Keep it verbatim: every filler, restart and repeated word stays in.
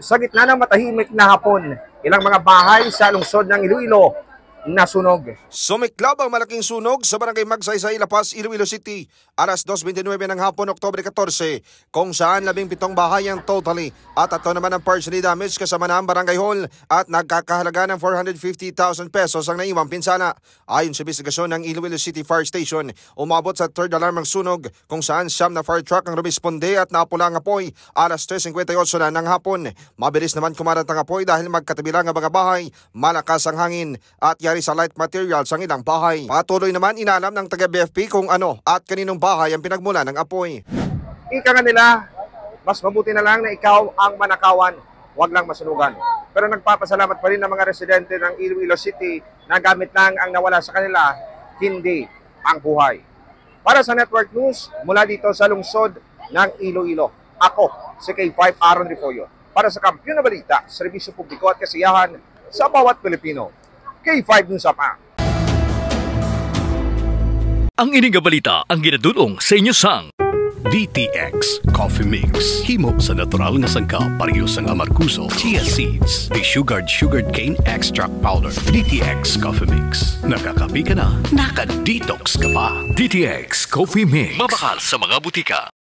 Sa gitna ng matahimik na hapon, ilang mga bahay sa lungsod ng Iloilo nasunog. Sumiklab ang malaking sunog sa barangay Magsaysay, La Paz, Iloilo City, alas dos bente nuebe ng hapon, Oktubre katorse, kung saan labing pitong bahay ang totally at tatlo naman ang partially damaged, kasama na ang barangay hall, at nagkakahalaga ng four hundred fifty thousand pesos ang naiwang pinsala. Ayon sa investigasyon ng Iloilo City Fire Station, umabot sa third alarm ang sunog, kung saan siyam na fire truck ang rumisponde at napula ang apoy alas tres singkwenta y otso na ng hapon. Mabilis naman kumalat ang apoy dahil magkatabi lang ang mga bahay, malakas ang hangin, at yari sa light materials ang ilang bahay. Patuloy naman, inaalam ng taga B F P kung ano at kaninong bahay ang pinagmula ng apoy. Ika nga nila, mas mabuti na lang na ikaw ang manakawan, wag lang masunugan. Pero nagpapasalamat pa rin ang mga residente ng Iloilo City na gamit lang ang nawala sa kanila, hindi ang buhay. Para sa Network News, mula dito sa lungsod ng Iloilo, ako si K five Aaron Refollo. Para sa Kampiyon na Balita, Serbisyo Publiko at Kasiyahan sa bawat Pilipino, K five News Up. Ang ini nga balita ang ginadul-ong sa inyo sang D T X Coffee Mix. Himo sa natural nga sangkap, pareho sang amargoso, chia seeds, desugared sugarcane extract powder. D T X Coffee Mix. Nakakape ka na, naka-detox ka pa. D T X Coffee Mix. Mabakal sa mga butika.